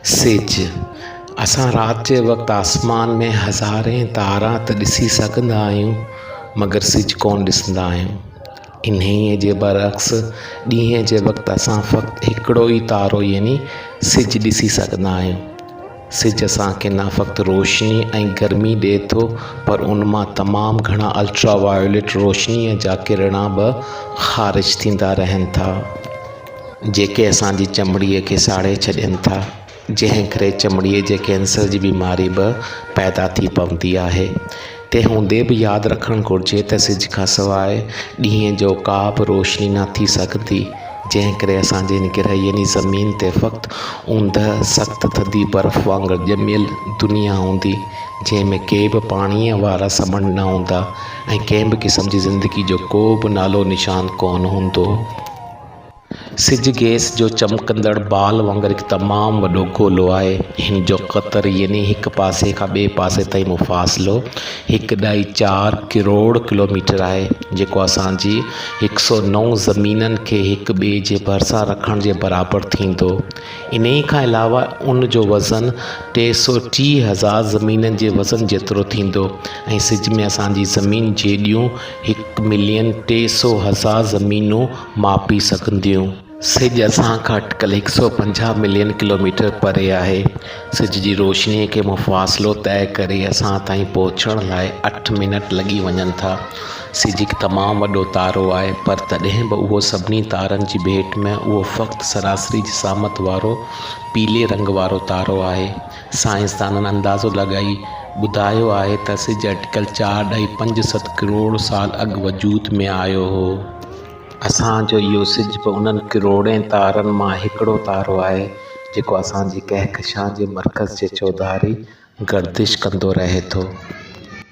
سج، اسان رات جي وقت آسمان ۾ هزارين تارا ته ڏسي سگهندا آهيون، مگر سج ڪونه ڏسندا آهيون. انهيء جي برعڪس ڏينهن جي وقت اسان فقط هڪڙو ئي تارو يعني سج ڏسي سگهندا آهيون. سج اسان کي نه فقط روشني ۽ گرمي ڏئي ٿو پر ان مان تمام گهڻا الٽرا وايوليٽ روشنيء جا ڪرڻا به خارج ٿيندا رهن ٿا. جيڪي اسان جي چمڙيء کي ساڙي ڇڏين ٿا، جنهن ڪري چمڙيء جي ڪينسر جي بيماري به پيدا ٿي پوندي آهي. تنهن هوندي به ياد رکڻ گهرجي ته سج کان سواء ڏينهن جو ڪا به روشني نه ٿي سگهندي، جنهن ڪري اسان جي هن گرهه يعني زمين تي فقط اوندهه، سخت ٿڌي برف وانگر ڄميل دنيا هوندي، جنهن ۾ ڪي به پاڻيء وارا سمنڊ نه هوندا ۽ ڪنهن به قسم جي زندگي جو ڪو به نالو نشان ڪونه هوندو. سج گئس جو چمڪندڙ بال وانگر هڪ تمام وڏو گولو آهي. هن جو قطر يعني هڪ پاسي کان ٻئي پاسي تائين مفاصلو هڪ ڏهائي چار ڪروڙ ڪلوميٽر آهي، جيڪو اسان جي هڪ سو نو زمينن کي هڪ ٻئي جي ڀرسان رکڻ جي برابر ٿيندو. انهيء کان علاوه ان جو وزن 330 هزار زمينن جي وزن جيترو ٿيندو ۽ سج ۾ اسان جي زمين جيڏيون هڪ ملين 300 هزار زمينون ماپي سگهنديون. سج اسان کان اٽڪل 150 ملين ڪلوميٽر پري آهي. سج جي روشنيء کي مفاصلو طئي ڪري اسان تائين پهچڻ لاء اٺ منٽ لڳي وڃن ٿا. سج هڪ تمام وڏو تارو آهي پر تڏهن به اهو سڀني تارن جي ڀيٽ ۾ اهو فقط سراسري جسامت وارو پيلي رنگ وارو تارو آهي. سائنسدانن اندازو لڳائي ٻڌايو آهي ته سج اٽڪل چار ڏهائي پنج ست ڪروڙ سال اڳ وجود ۾ آيو هو. اسان جو اهو سج به انهن ڪروڙين تارن مان هڪڙو تارو آهي، جيڪو اسان جي ڪهڪشان جي مرڪز جي چوڌاري گردش ڪندو رهي ٿو.